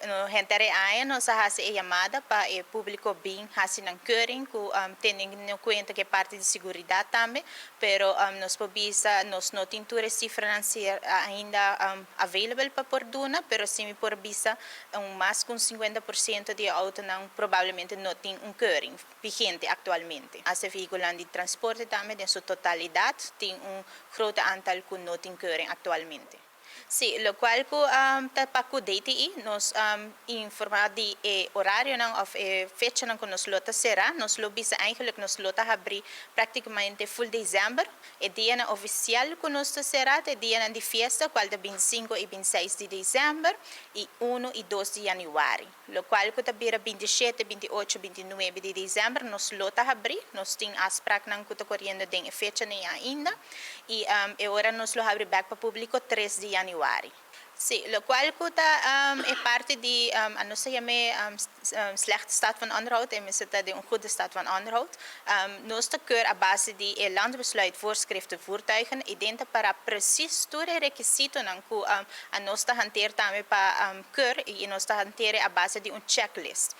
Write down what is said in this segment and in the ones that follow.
No, henter e aña nos a hasi e yamada pa e públiko bin hasi nan keuring, ku teniendo kuenta ku e parti di seguridat tambe, pero nos por bisa nos no tin tur e sifranan ainda available pa por duna, pero si mi por bisa un mas ku 50% di outonan probablemente no tin un keuring vigente aktualmente. E vehíkulonan di transporte tambe, den su totalidat, tin un groot aantal ku no tin keuring aktualmente. Si, lokual ku ta pa ku DTI, nos informá di e orarionan òf e fechanan ku nos lo ta sera. Nos lo bisa eigenlijk nos lo ta habri práktikamente full desèmber. E dianan ofisial ku nos ta sera, e dianan di fiesta, kual ta 25 i 26 di desèmber i 1 i 2 di yanüari. Lokual ku ta bira 27, 28, 29 di desèmber, nos lo ta habri, nos tin afspraaknan ku ta koriendo den fechanan ainda i ora nos lo habri bèk pa públiko 3 di yanüari. Si, lokual ku ta e parti di nos ta yam'é slechte staat van onderhoud en we zitten in een goede staat van onderhoud. Nos ta keur a base di e Landbesluit voorschriften voertuigen i den ta para precies tur e rekisitonan ku nos ta hanteer tambe pa keur i nos ta hanteer a base di un checklist.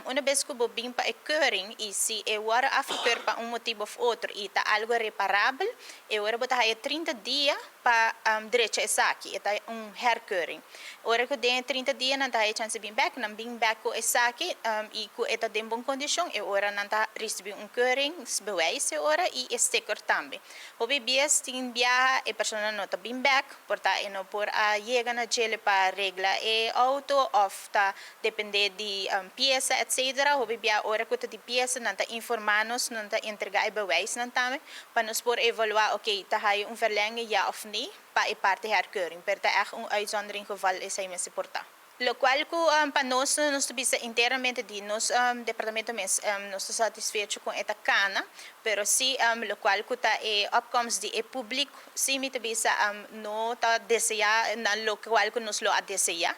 Unabes ku bo bin pa e keuring i si e wòrdu afgekeurd pa un motibu òf otro i ta algu reparabel, e ora bo ta haya 30 dia pa drecha esaki, ta un herkeuring. Ora ku den 30 dia nan ta haya chance bin bèk, nan bin bèk ku esaki i ku e ta den bon kondishon, e ora nan ta risibí un keuringsbewijs e ora i e sticker tambe. Hopi bies tin biaha e persona no ta bin bèk, por ta e no por a yega na djele pa regla e outo òf ta dependé di piesa, etc. Hopi bia ora ku ta di piesa nan ta informá nos, nan ta entregá e bewijsnan tambe pa nos por evaluá, oké, ta haya un verlenging ja of nee, pa e parti herkeuring. Pero ta echt un uitzondering geval esei mester por ta. Lokual ku pa nos, nos bisa internamente di nos departamento mes, nos ta satisfecho ku e ta kana, pero si lokual ku ta e opkomst di e públiko, si mi ta bisa no ta deseá na lokual ku nos lo a deseá.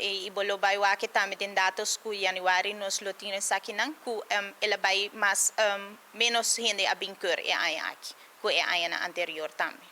I bo lo bai wak tambe den datos ku yanüari nos lo tin esakinan ku el a bai mas ménos hende a bin keur e aña aki, ku e aña anterior tambe.